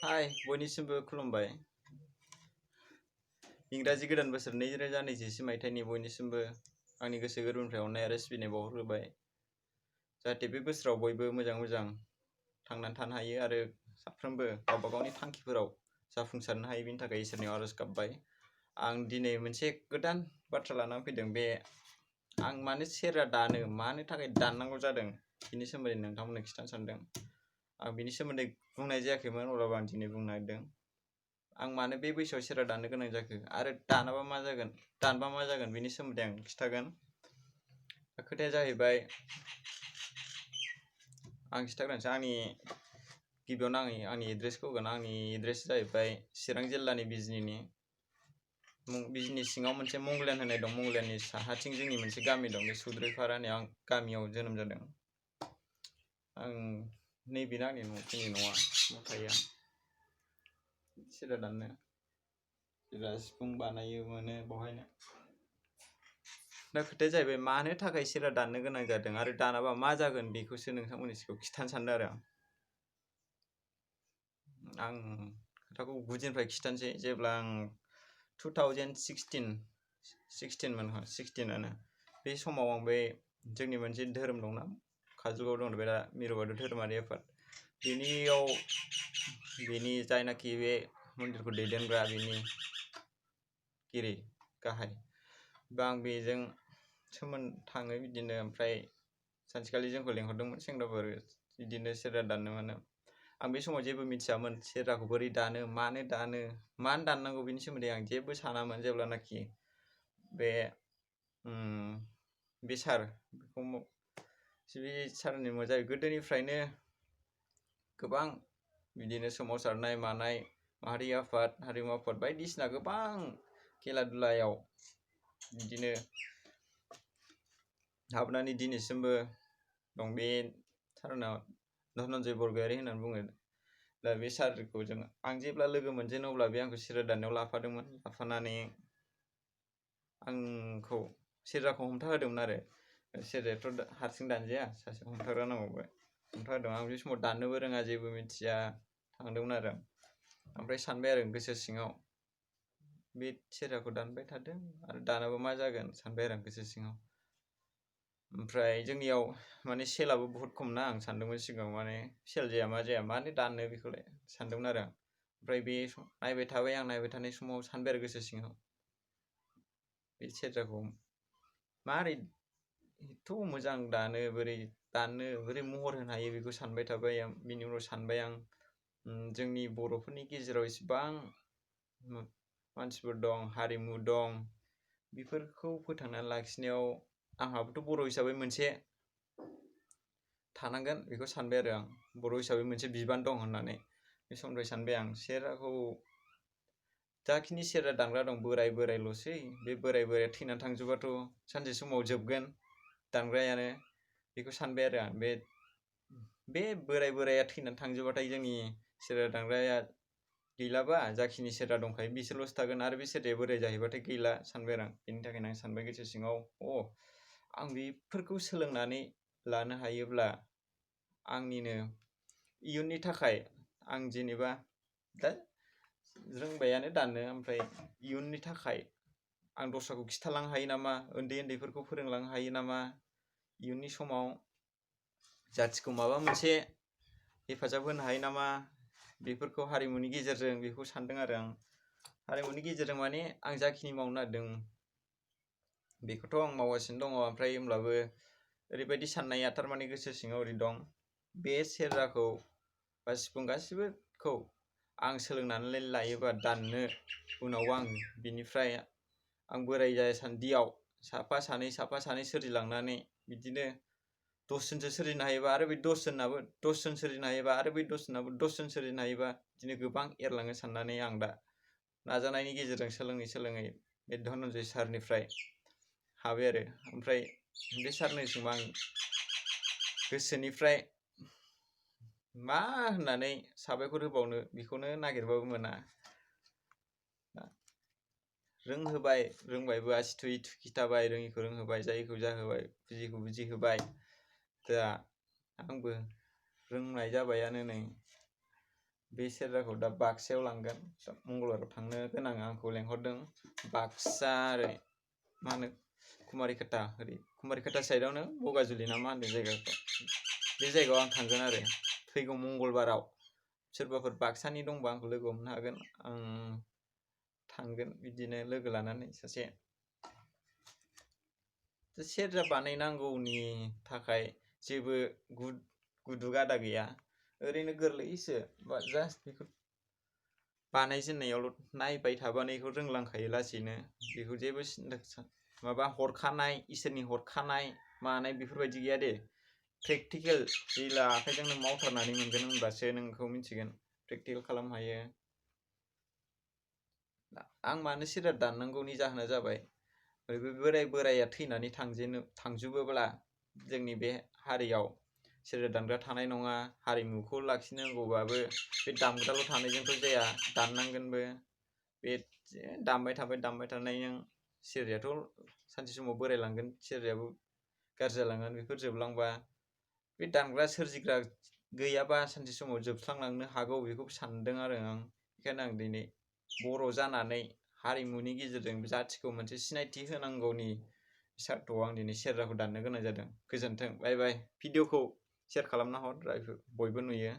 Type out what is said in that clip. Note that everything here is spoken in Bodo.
हाय बयनिसिमबो खुलुमबाय। इंराजि गोदान बोसोर 2021 मायथाइनि बयनिसिमबो आंनि गोसो गोरबोनिफ्राय अननाय आरो सिबिनाय बावहरग्रोबाय। जाहाथे बे बोसोराव बयबो मोजां मोजां थांनानै थानो हायो आरो साफ्रोमबो गावबा गावनि थांखिफोराव जाफुंसारनो हायो, बेनि थाखाय इसोरनियाव आरज गाबबाय। आं दिनै मोनसे गोदान बाथ्रा लानानै फैदों। बे आं मानो सेरजा दानो, मानो थाखाय दाननांगौ जादों, बिनि सोमोन्दै नोंथांमोननो खिथानो सानदों। आं बिनि सोमोन्दै बुंनाय जायाखैमोन, अब्लाबो आं दिनै बुंनो नागिरदों। आं मानो बे बैसोआव सेरजा दाननो गोनां जाखो आरो दानाबा मा जागोन, दानबा मा जागोन, बेनि सोमोन्दै आं खिथागोन। खोथाया जाहैबाय, आं खिथाग्रोनोसै। गिबियावनो आंनि एड्रेसखौ होगोन। आंनि एड्रेस जाहैबाय चिरां जिल्लानि बिजनीनि सिङाव मोनसे मंगलियान होननाय दं। मंगलियाननि साहाथिं जोंनि मोनसे गामि दं, बे सुद्रैपारा होननाय। आं गामियाव जोनोम जादों। आं नैबेनो आंनि न'आ थायो। सेरजा दाननो, सेरजा सिफुं बानायो, मोनो बेवहायनो। दा खोथाया जाहैबाय, मानो थाखाय सेरजा दाननो गोनां जादों आरो दानाबा मा जागोन, बेखौसो नोंथांमोननि सिगाङाव खिथानो सानदों आरो आं खोथाखौ गुदिनिफ्राय खिथानोसै। जेब्ला आं 2016 बे समाव आं बे जोंनि मोनसे धोरोम दंना, काजलगावआव दं बे मिरु बाथौ धोरोमारि आफाद, बेनि जायनाखि बे मन्दिरखौ दैदेनग्रा, बेनि गाहाय बा आं बेजों सोमोन्दो थाङो बिदिनो। ओमफ्राय सानसेखालि जोंखौ लेंहरदोंमोन सेंग्राफोर, बिदिनो सेरजा दाननो। मानो आं बे समाव जेबो मिथियामोन सेरजाखौ बोरै दानो, मानो दाननांगौ, बेनि सोमोन्दै आं जेबो सानामोन। जेब्लानाखि बे सारनि मोजां गोदोनिफ्रायनो गोबां बिदिनो सोमावसारनाय मानाय, माहारि आफाद, हारिमु आफाद बायदिसिना गोबां खेला दुलायाव बिदिनो हाबनानै दिनैसिमबो दं। बे सारना धनन्जय बरगयारि होननानै बुङो। दा बे सारखौ आं जेब्ला लोगो मोनजेनो, अब्ला बे आंखौ सेरजा दाननायाव लाफादोंमोन। लाफानानै आंखौ सेरजाखौ हमथा होदोंमोन आरो सेरजायाथ' हारसिं दानजाया, सासे हमथाग्रा नांगौ। हमथा होदों। आं बे समाव दाननोबो रोङा, जेबो मिथिया, थांदोंमोन आरो। ओमफ्राय सानबाय आरो गोसो सिङाव, बे सेरजाखौ दानबाय थादों आरो दानाबा मा जागोन सानबाय आरो गोसो सिङाव। ओमफ्राय जोंनियाव माने सेलाबो बहुत खम ना। आं सानदोंमोन सिगाङाव, माने सेल जाया मा जाया, मानो दाननो, बेखौलाय सानदोंमोन आरो। ओमफ्राय बे नायबाय थाबाय। आं नायबाय थानाय समाव सानबाय आरो गोसो सिङाव, बे सेरजाखौ मारै एथ' मोजां दानो, बोरै दाननो, बोरै महर होनो हायो, बेखौ सानबाय थाबाय। बिनि उनाव सानबाय आं, जोंनि बर'फोरनि गेजेराव इसिबां मानसिफोर दं, हारिमु दं, बेफोरखौ फोथांनानै लाखिनायाव आंहाबोथ' बर' हिसाबै मोनसे थानांगोन, बेखौ सानबाय आरो आं। बर' हिसाबै मोनसे बिबान दं होननानै बे समनिफ्राय सानबाय आं। सेरजाखौ जाखिनि सेरजा दामग्रा दं, बोरायल'सै। बे बोराया थैनानै थांजोबाथ' सानसे समाव जोबगोन दामग्रायानो, बेखौ सानबाय आरो आं। बे बोराया थैनानै थांजोबाथाय जोंनि सेरजा दामग्राया गैलाबा, जाखिनि सेरजा दंखायो बिसोरल'सो थागोन, आरो बे सेरजाया बोराय जाहैबाथाय गैला सानबाय आरो आं। बेनि थाखायनो आं सानबाय गोसो सिङाव, आं बेफोरखौ सोलोंनानै लानो हायोब्ला आंनिनो इयुननि थाखाय, आं जेनेबा दा रोंबायानो दाननो, ओमफ्राय इयुननि थाखाय आं दस्राखौ खिथालांनो हायो नामा, उन्दैफोरखौ फोरोंलांनो हायो नामा, इयुननि समाव जाथिखौ माबा मोनसे हेफाजाब होनो हायो नामा, बेफोरखौ हारिमुनि गेजेरजों, बेखौ सानदों आरो आं। हारिमुनि गेजेरजों माने आं जाखिनि मावनो नागिरदों बेखौथ' आं मावगासिनो दङ। ओमफ्राय होमब्लाबो ओरैबायदि साननाया, थारमाने गोसो सिङाव ओरै दं, बे सेरजाखौ बा सिफुं गासिबोखौ आं सोलोंनानै लायोबा दाननो, उनाव आं बिनिफ्राय आं बोराय जासान्दियाव साफा सानै सोरजिलांनानै बिदिनो 10 जनसो सोरजिनो हायोबा, आरो बै 10 जनाबो 10 जन सोरजिनो हायोबा, आरो बै 10 जनाबो 10 जन सोरजिनो हायोबा, बिदिनो गोबां एरलाङो साननानै आं दा नाजानायनि गेजेरजों सोलोङै बे धनन्जय सारनिफ्राय हाबाय आरो। ओमफ्राय बे सारनिसिम आं गोसोनिफ्राय मा होननानै साबायखर होबावनो, बेखौनो नागिरबाबो मोना। रोंबायबो, आसि थुयै खिथाबाय, रोङिखौ रोंहोबाय, जायिखौ जाहोबाय, बुजियिखौ बुजिहोबाय। दा आंबो रोंनाय जाबायानो नै। बे सेरजाखौ दा बाक्सायाव लांगोन। दा मंगलबाराव थांनो गोनां आंखौ लेंहरदों। बाक्सा ओरै मा होनो कुमारिखाता ओरै कुमारिखाता साइडआवनो बगाजुलि ना मा होनदों जायगाखौ। बे जायगायाव आं थांगोन आरो फैगौ मंगलबाराव। सोरबाफोर बाक्सानि दंबा आंखौ लोगो हमनो हागोन। आं थांगोन बिदिनो लोगो लानानै सासे। सेरजा बानायनांगौनि थाखाय जेबो गुदु गादा गैया। ओरैनो गोरलैसो जास्ट बेखौ बानायजेननायावल' नायबाय थाबानो बेखौ रोंलांखायो लासैनो। बेखौ जेबो सिन्था माबा हरखानाय इसोरनि हरखानाय मानाय बेफोरबायदि गैया दे। प्रेक्टिकेल जेला आखाइजों नों मावथारनानै मोनगोन होनबासो नोंखौ मिथिगोन। प्रेक्टिकेल खालामनो हायो। आं मानो सेरजा दाननांगौनि जाहोना जाबाय बोराय बोराया थैनानै थांजोबोब्ला जोंनि बे हारियाव सेरजा दामग्रा थानाय नङा। हारिमुखौ लाखिनांगौबाबो बे दामग्राल' थानायजोंथ' जाया, दामनांगोनबो। बे दामबाय थानायजों सेरजायाथ' सानसे समाव बोरायलांगोन, सेरजायाबो गाज्रि जालांगोन। बेफोर जोबलांबा बे दामग्रा सोरजिग्रा गैयाबा सानसे समाव जोबस्रांलांनो हागौ बेखौ सानदों आरो आं। बेखायनो आं दिनै बर' जानानै हारिमुनि गेजेरजों जाथिखौ मोनसे सिनायथि होनांगौनि सार्थ'आव आं दिनै सेरजाखौ दाननो गोनां जादों। गोजोन्थों, बाय बाय। भिडिअखौ शेयार खालामना हर, बयबो नुयो।